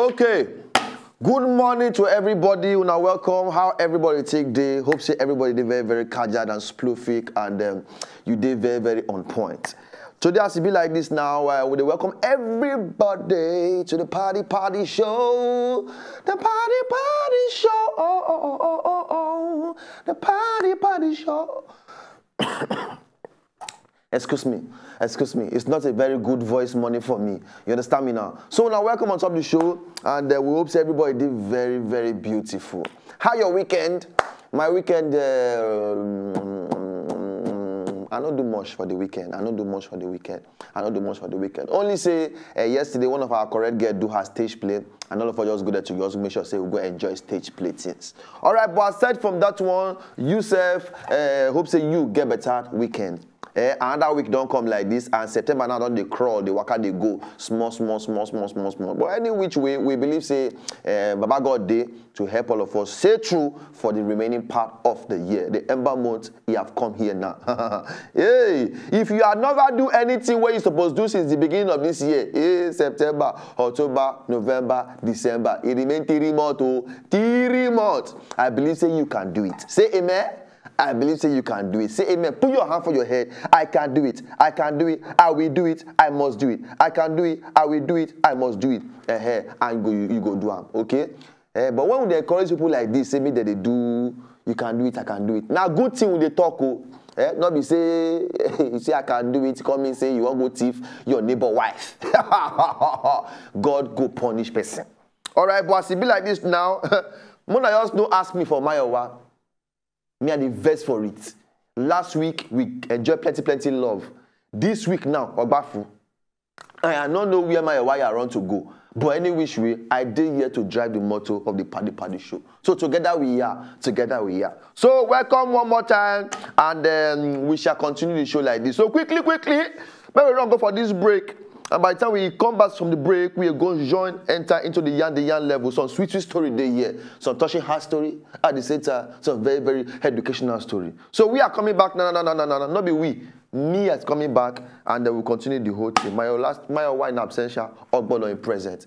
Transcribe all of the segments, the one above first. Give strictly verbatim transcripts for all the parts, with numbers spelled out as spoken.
Okay. Good morning to everybody. Una welcome. How everybody take day? Hope say everybody dey very, very cordial and sploofic, and um, you dey very, very on point. Today, as e be like this now, uh, we dey welcome everybody to the party party show. The party party show. Oh, oh, oh, oh, oh, oh. The party party show. Excuse me. Excuse me. It's not a very good voice morning for me. You understand me now? So now, welcome on top of the show, and uh, we hope say everybody did very, very beautiful. How your weekend? My weekend, uh, I don't do much for the weekend. I don't do much for the weekend. I don't do much for the weekend. Only say uh, yesterday, one of our correct girl do her stage play, and all of us just go there to just make sure say we go enjoy stage play things. All right, but aside from that one, you sef, uh, hope say you get better weekend. Eh, another week don come like this, and September now don dey crawl, dey waka, dey go small, small, small, small, small, small. But any which way, we believe say uh, Baba God dey to help all of us say true for the remaining part of the year. The ember month, he have come here now. Hey, if you have never do anything where you supposed to do since the beginning of this year, eh, September, October, November, December, it remain three months, oh, three months. I believe say you can do it. Say amen. I believe say you can do it. Say amen. Put your hand for your head. I can do it. I can do it. I will do it. I must do it. I can do it. I will do it. I must do it. Uh-huh. And go, you, you go do am. Okay? Eh, but when we dey encourage people like this, say me that they do, you can do it, I can do it. Now, good thing we dey talk. Oh. Eh, not be say, you say I can do it, come in say you wan go thief your neighbor wife. God go punish person. All right, but as e be like this now, Mona just no ask me for my wa. Me and the vex for it. Last week, we enjoy plenty, plenty love. This week now, Ogbafu. I, I don't know where my wire run to go. But any which way, I dey here to drive the motto of the Paddy Paddy show. So together we are, together we are. So welcome one more time, and um, we shall continue the show like this. So quickly, quickly, may we run go for this break. And by the time we come back from the break, we are going to join, enter into the yarn, the yarn level. Some sweet, sweet story dey here. Some touching heart story at the same time. Some very, very educational story. So we are coming back. No, no, no, no, no, no, no. Not be we. Me is coming back, and then we'll continue the whole thing. My last, my wine absentia, Ogbolo in present.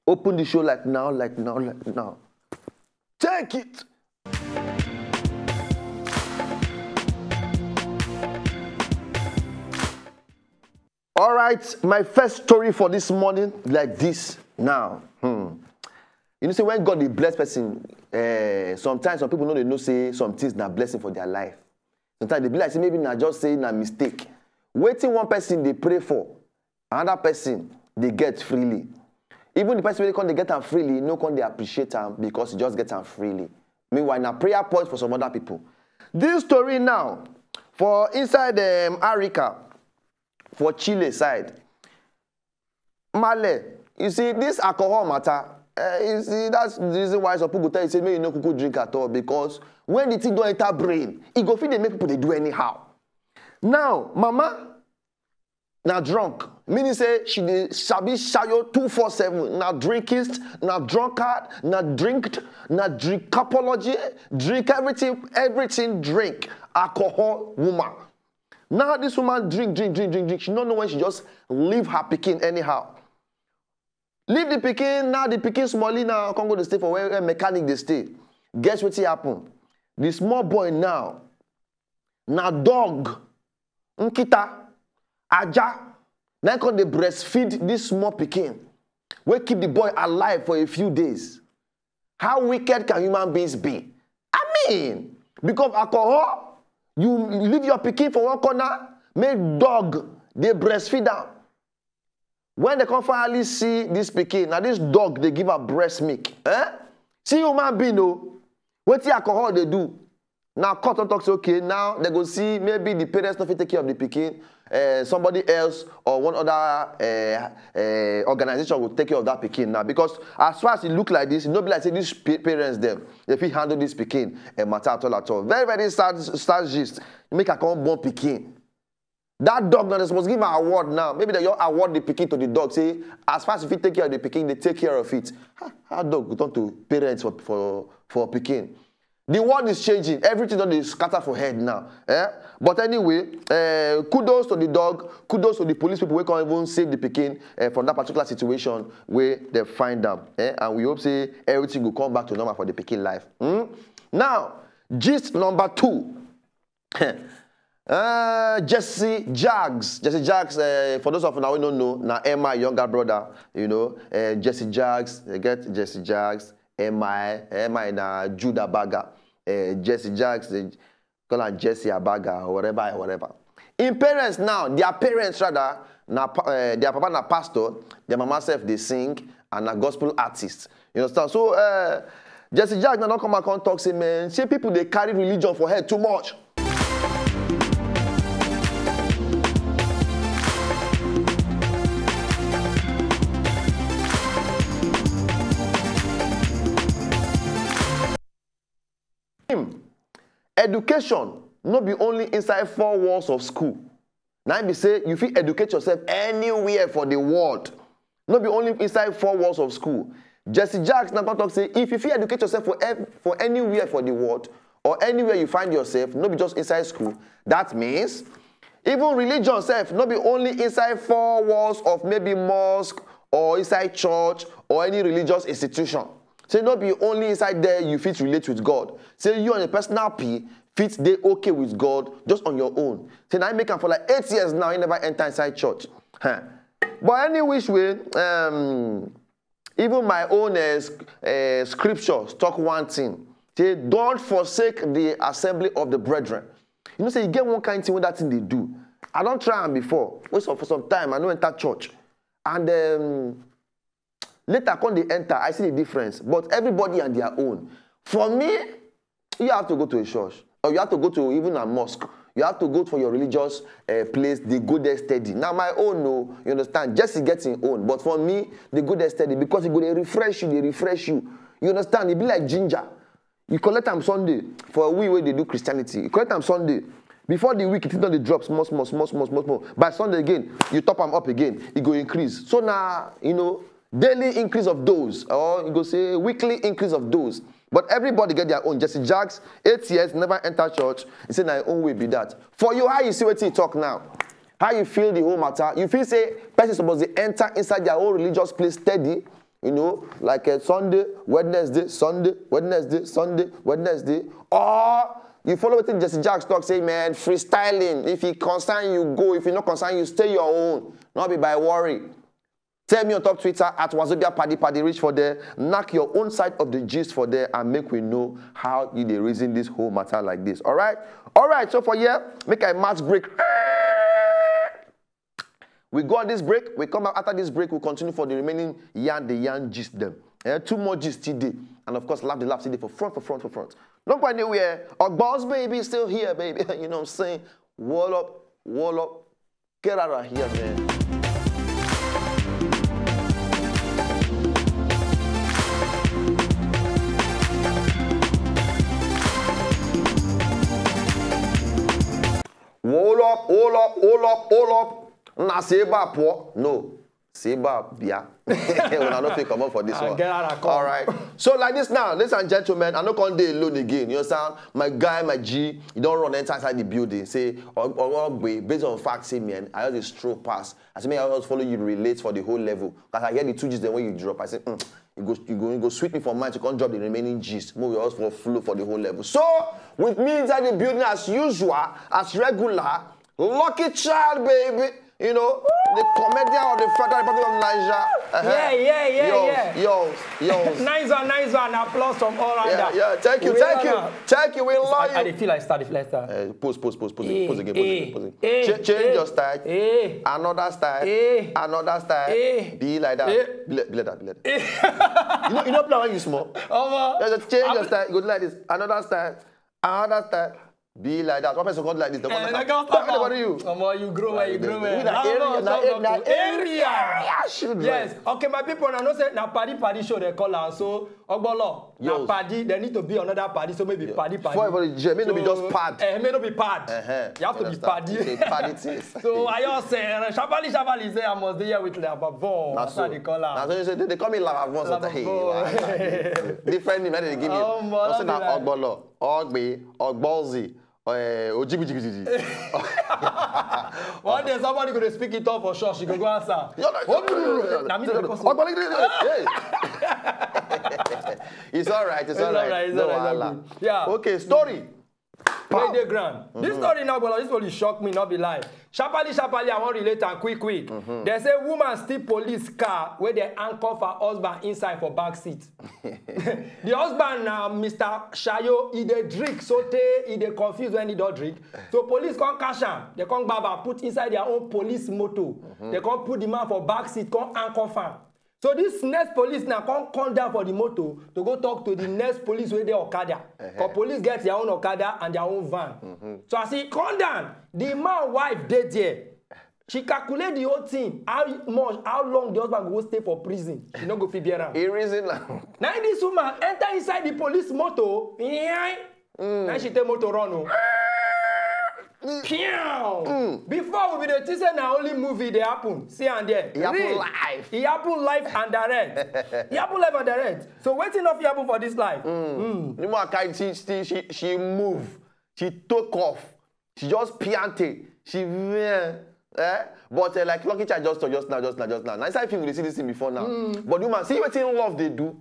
Open the show like now, like now, like now. Take it. All right, my first story for this morning, like this now. Hmm. You know, say when God dey bless person, eh, sometimes some people no dey know say some things na blessing for their life. Sometimes they be like say maybe na just say na mistake. Wetin one person dey pray for, another person dey get freely. Even the person wey come dey get am freely, no come dey appreciate am because he just get am freely. Meanwhile, na prayer point for some other people. This story now for inside um, Arica, for Chile side. Male, you see, this alcohol matter, eh, you see, that's the reason why some people tell you say make you no kuku drink at all, because when the thing don enter brain, e go fit dey make people dey do anyhow. Now, mama na drunk, meaning say she dey sabi shayo two four seven, na drinkist, na drunkard, na drinked, na drinkapology, drink everything, everything drink, alcohol woman. Now this woman drink, drink, drink, drink, drink. She no know when she just leave her pikin anyhow. Leave the pikin, now the pikin smallie now, come go dey stay for where, where mechanic dey stay. Guess wetin happen? The small boy now, na dog, nkita, aja, na come dey breastfeed this small pikin, wey keep the boy alive for a few days. How wicked can human beings be? I mean, because of alcohol, you leave your pikin for one corner, make dog dey breastfeed am. When they come finally see this pikin, now this dog dey give am breast milk. Eh? See human being o, wetin alcohol dey do? Now court don talk say okay, now they go see maybe the parents no fit take care of the pikin, uh, somebody else or one other uh, uh, organization will take care of that pikin now, because as far as e look like this, e no be like say these pa- parents dem dey fit handle this pikin uh, matter at all at all. Very, very sad, sad gist. Make I come born pikin. That dog now, they supposed to give an award now. Maybe they just award the pikin to the dog. Say, as far as if you take care of the pikin, they take care of it. How, how dog go turn to parents for for for pikin? The world is changing. Everything don dey scatter for head now. Eh? But anyway, uh, kudos to the dog. Kudos to the police people wey come even save the pikin uh, from that particular situation where they find them. Eh? And we hope say everything will come back to normal for the pikin life. Hmm? Now, gist number two. Uh, Jesse Jags. Jesse Jags, uh, for those of you who don't know, now M I younger brother, you know, uh, Jesse Jags, they get Jesse Jags, M I, M I na Judah Baga, uh, Jesse Jags, they call him Jesse Abaga or whatever, whatever. In parents now, their parents rather, na, uh, their papa na pastor, their mama self they sing, and a gospel artist. You understand? So, uh, Jesse Jags now don't come and come talk say, man, say people they carry religion for head too much. Him, education no be only inside four walls of school. Now be say you fit educate yourself anywhere for the world. No be only inside four walls of school. Jesse Jags now talk say if you fit educate yourself for ev- for anywhere for the world or anywhere you find yourself, no be just inside school. That means even religion self no be only inside four walls of maybe mosque or inside church or any religious institution. Say no be only inside there you fit relate with God. Say you on a personal P fit dey okay with God just on your own. Say now I make am for like eight years now, you never enter inside church. Huh. But any which way, um, even my own uh, uh, scriptures talk one thing. Say don't forsake the assembly of the brethren. You know, say you get one kind thing when that thing they do. I don't try am before. Wait for some time, I no enter church. And um, later come dey enter, I see the difference. But everybody and their own. For me, you have to go to a church, or you have to go to even a mosque. You have to go for your religious uh, place. They go there steady. Now my own, no, you understand? Jesse gets his own, but for me, they go there steady because it go they refresh you. They refresh you. You understand? It be like ginger. You collect am Sunday for we wey dey do Christianity. You collect am Sunday. Before the week, it don dey drop small, small, small, small, small, small. By Sunday again, you top am up again. It go increase. So now, you know, daily increase of dose, or you go say weekly increase of dose. But everybody get their own. Jesse Jags, eight years, never enter church. He say na your own way be that. For you, how you see wetin he talk now? How you feel the whole matter? You feel say person suppose dey enter inside their own religious place steady, you know, like uh, Sunday, Wednesday, Sunday, Wednesday, Sunday, Wednesday, or you follow wetin Jesse Jags talk say, man, freestyling. If it concern you, go. If it not concern you, stay your own. Not be by worry. Tell me on top Twitter at Wazobia Paddy Paddy reach for there. Knock your own side of the gist for there and make we know how you dey reason this whole matter like this. All right? All right, so for here, make a mass break. We go on this break. We come back after this break. We'll continue for the remaining yarn, the yarn gist them. Eh, two more gist today. And of course, laugh the laugh today for front, for front, for front. Don't go anywhere. Our boss baby is still here, baby. You know what I'm saying? Wall up, wall up. Get out of here, man. Hold up, hold up, hold up, hold up. Na say ba poor. No. Say ba bia. Una no fit comot for this one. All right. So like this now, ladies and gentlemen, I no come dey alone again. You understand? My guy, my G, you don run enter inside the building. Say, Ogbe, based on fact, say, man, I just dey stroll pass. I say, man, I just follow you relate for the whole level. Because I hear the two G's then when you drop. I say, mm, you go, you go, you go sweet me for mind to come drop the remaining G's. More we also flow for the whole level. So, with me inside the building as usual, as regular, Lucky Child, baby. You know, the comedian of the Federal Republic of Niger. Uh-huh. Yeah, yeah, yeah, yo, yeah. Yo, yo. Nice one, nice one. Applause from all around. Yeah, yeah. Thank you, thank you, thank you. We love you. I feel like start, I feel like start. Uh, pose, pose, pose, pose again, pose again, pose again. Ch- change your style. Another style. Another style. Be like that. Be like, be like that. Be like that. You know, you know, plan when you small. Just change your style. Go like this. Another style. Another style. Be like that. One person come like this. They come like that. Everybody, you. Omo, you grow well, you grow well. We na area, na area, area children. Yes. Okay, my people, I know say na paddy paddy show they call am. So Ogbolo, na paddy. There need to be another paddy. So maybe paddy paddy. For everybody, may no be just pad. Eh, may no be pad. You have to be paddy. It's a paddy thing. So I just say, uh, shabali shabali say I must be here with Lavavon. That's how they call am. That's what you say. They call me Lavavon. Hey, different name that they give me. Also na Ogbolo. Ogbe, Ogbozi, uh, Ojibijibiji. One day somebody go dey speak it up for church, you go go answer. No, no, no, no, no, no, no. Na me dey call. Ogbozi, hey. It's all right, it's all right. Alright, it's No alright, wahala. no good. Yeah. Okay, story. Wey dey ground. This story now, but this story shock me, not be lie. Sharply, sharply, I wan relate am quick, quick. They say woman steal police car wey dey handcuff her husband inside for back seat. The husband na Mister Shayo, he dey drink so tey he dey confuse when he don drink. So police come catch am, they come gbab am, put inside their own police motor. They come put the man for back seat, come handcuff am. So this next police now come come down for the motor to go talk to the next police wey dey okada. Cause police get their own okada and their own van. So as he come down, the man wife dey there. She calculate the whole thing. How much, how long the husband go stay for prison? She no go fit bear am. He reason now. Now this woman enter inside the police motor. Now she take motor run o. Pew! Before we be dey think say na only movie dey happen. See am there. E happen Real. Live. E happen live and direct. E happen live and direct. So wetin no fit happen for this life? The more I carry, she, she, she, she move. She took off. She just piante. She, eh? Eh? But uh, like Lucky Child just talk just now, just now, just now. Na inside film we dey see this thing before now. But the woman, see wetin love dey do.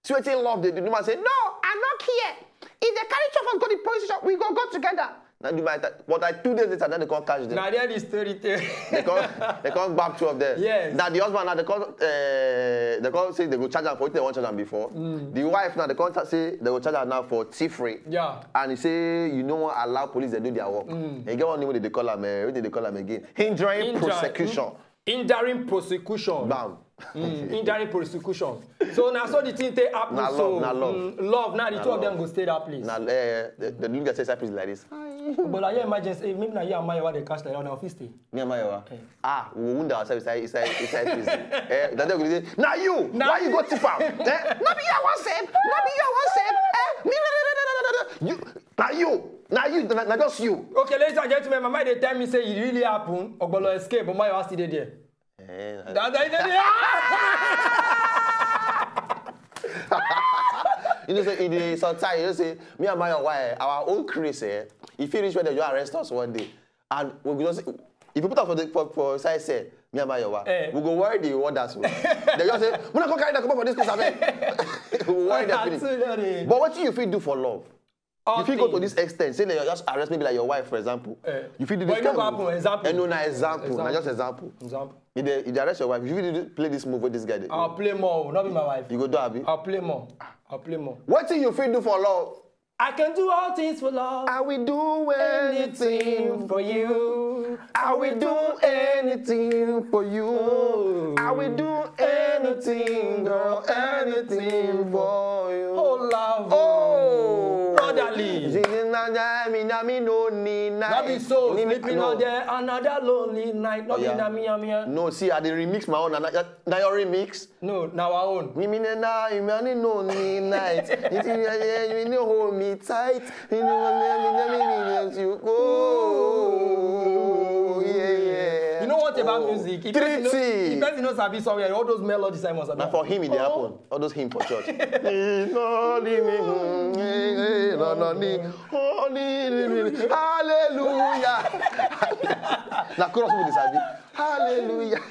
See wetin love dey do. The woman say, "No, I no care. If they carry two of us go the police station, we go go together." Now the man, but like two days later, now they come catch them. Na there the story tell. They come, they come back two of them. Yes. Now the husband now they come, uh, they come say they go charge am for what they want charge am before. The wife now they come ta- say they go charge am now for thievery. Yeah. And he say you no wan allow police dey do their work. E get one name wey they dey call am, uh, wetin they call am again? Hindering Hindra- prosecution. Hindering prosecution. Bam. Mm, hindering prosecution. So na so the thing take happen. Na So love, na love. Mm, love. Now the two of them go stay that place. Now uh, the, the leader says happens like this. But like your emergency, if maybe na you and Mayowa dey catch like that, na office stay. Me and Mayowa. Ah, we wound ourselves inside inside inside prison. Eh, that day we say, "Na you, why you go thief am?" Eh? "No be you I wan save, no be you I wan save." Eh? Me, no, no, no, no, no, no, no. You, na you, na you, na, na just you. Okay, ladies and gentlemen, my mind dey tell me say it really happen. Ogbolo escape, but Mayowa still dey there. Eh, That, that, that, you know say e dey sometimes you know say me and Mayowa, eh, our own craze, eh, e fit reach where they just arrest us one day and we go just if you put am for the for for side cell, me and Mayowa, Eh. We go worry the warders o. They just say, "Una come carry that comot for this place abeg." We go worry them finish. Absolutely. But wetin you fit do for love? All You fit go to things. This extent say they just arrest maybe like your wife for example. Eh. You fit do But this e no kind go of- happen, example. Eh, no, na example, na Example. Just example. Example. If they if they arrest your wife, you fit do- play this move wey this guy dey do. I'll play more, not be my wife. You go do abi? I'll play more. I'll play more. Wetin you fit do for love? I can do all things for love. I will do Anything for you. I will do anything for you. I will do anything, girl, anything for you. Oh, love. Oh, Brotherly. Nami, nami, no, ni, na, That be so. ni, ni, Sleeping no. Out there, another lonely night. Not Yeah. in a me, I'm here. No, see, I dey remix my own. Na, na your remix. No, na our own. Mimi ne na, imani no ni night. Iti ya ye, you know hold me tight. You know me, me, me, me, me, you go. Yeah, yeah. You know what about music? If person no- Treaty. If person no sabi somewhere, all those melodies I must Na for him e dey happen. All those hymn for church. He no leave me. Mm, eh, eh, no, no, ni. Oh, ni, ni, ni, ni. Hallelujah. Na chorus people dey sabi. Hallelujah.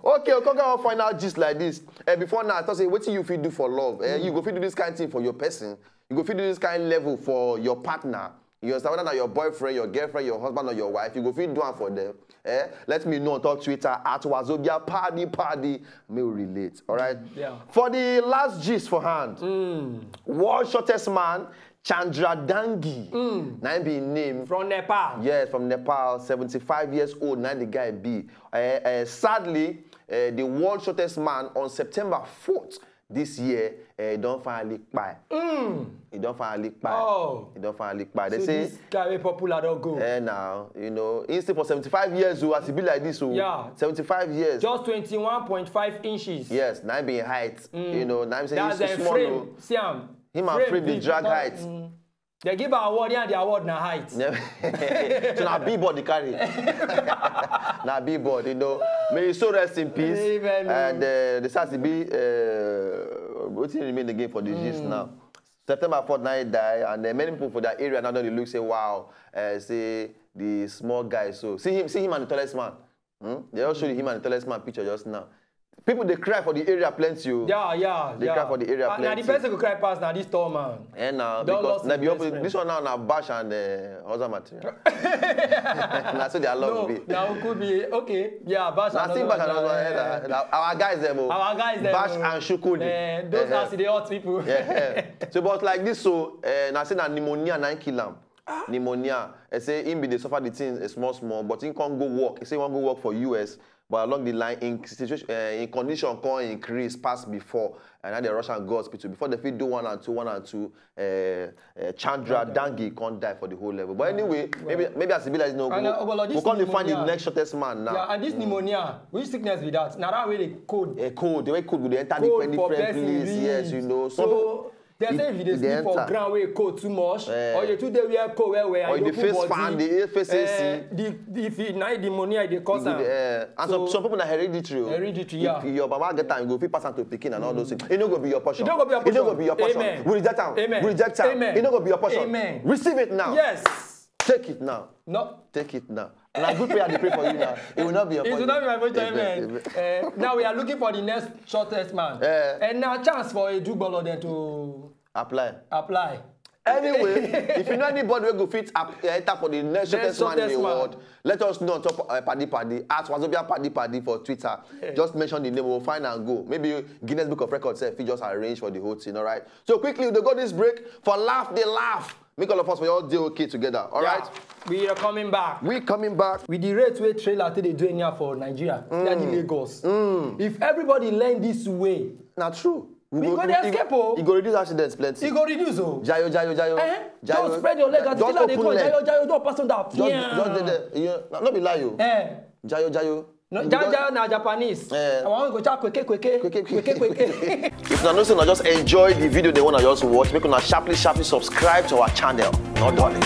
Okay, we come get one final gist like this. Eh, before now, I thought say wetin you fit do for love. Eh, you go fit do this kind thing for your person. You go fit do this kind level for your partner. You understand? Whether na your boyfriend, your girlfriend, your husband or your wife, you go fit do am for them. Eh? Let me know on top Twitter at Wazobia Paddy Paddy. May we relate. All right. Yeah. For the last gist for hand, world shortest man, Chandra Dangi. Na him be him name. From Nepal. Yes, from Nepal, seventy-five years old, now the guy be. Uh, uh, sadly, uh, the world shortest man on September fourth this year, uh, he don finally kpai. He don finally kpai. Oh. He don finally kpai. They So say, this guy wey popular don go. eh, now, you know, he still for seventy-five years, oh, as he be like this, oh. Yeah. Seventy-five years. Just twenty-one point five inches. Yes, na him be him height. You know, na him say That's he's the small, frame. Oh. See am. Him and frame dey big, drag but, height. Mm, they give am award, yeah, the award na height. So na big body carry. Na big body, you know. May his soul rest in peace. Amen. And uh, the sad to be, uh, wetin remain again for the gist now? September fourth na he die, and then many people for that area now don dey look say, wow, uh, say the small guy. So see him, see him and the tallest man. Hmm? They just show him and the tallest man picture just now. People dey cry for the area plenty o. Yeah, yeah, They yeah. cry for the area Ah, na the plenty. Person go cry pass na this tall man. And now Don because lost na him be best open, friend. This one now na bash and uh, other material. Na so their love No, be. Now could be okay. Yeah, bash. Na still bash and Another- other. Eh, na- na our guys dem o. Our guys dem Bash o. and shukuli. Eh, those Eh, are the hot people. Yeah. So but like this, so uh, na say na pneumonia na him kill am. Pneumonia. I say him be dey suffer the thing a small small, but him come go work. He say he wan go work for U S, but along the line in situation, uh, in condition come increase pass before, and now they rush am go hospital. Before they fit do one and two, one and two, uh, uh, Chandra Dangi come die for the whole level. But anyway, maybe maybe as e be like no, And, uh, Ogbolo, we this come dey find the pneumonia. Next shortest man now. Yeah, and this pneumonia, which sickness be that? Na that way they cold. A cold, the way cold go dey enter Cold different for different person place. reach. Yes, you know. Some So people- they say if you dey e dey sleep for enter. Ground where cold too much, Eh. Or you too dey wear cold well well, Or and you you dey face open fan, body, dey face A C. Eh, the the if you na the pneumonia dey cause Good, am. eh, and some, So- some people na hereditary. Oh. Hereditary, yeah. If your mama get am, you go fit pass am to pikin and all those things. E no go be your portion. E no go be your E no go portion. Be your portion. Amen. We reject am. Amen. We reject am. Amen. E no go be your portion. Amen. Receive it now. Yes. Take it now. No. Take it now. And I good prayer I dey pray for you now. It will not be your It portion. Will not be my portion. Amen. Amen. Eh, now we are looking for the next shortest man. Eh. And now chance for a Dugbolo then to Apply. Apply. Anyway, if you know anybody wey go fit ap- eh, enter for the next Next shortest man in the shortest man. World, let us know on top uh, Paddy Paddy at Wazobia Paddy Paddy for Twitter. Just mention the name, we'll find and go. Maybe Guinness Book of Records sef fit just arrange for the whole thing, all right? So quickly, we dey go this break for laugh, they laugh. Make all of us we all dey okay together, all right? Yeah. We are coming back. We coming back. With the rate wey trailer take dey do anyhow for Nigeria, especially Lagos. If everybody learn this way, Na true. We go dey escape o. E go reduce accidents plenty. E go reduce o. Jayo, jayo, jayo. Eh? Jayo. Just spread your leg as the Just trailer dey open come. Leg. Jayo, jayo, just pass on that. Just, Yeah. just dey there. You know, no be lie o. Eh. Jayo, jayo. No, You jayo, just- jayo na Japanese. Eh. I wan go chat kweke kweke. Kweke, kweke. Kweke kweke. If una know say una just enjoy the video they wanna just watch, make una sharply, sharply subscribe to our channel. No darling.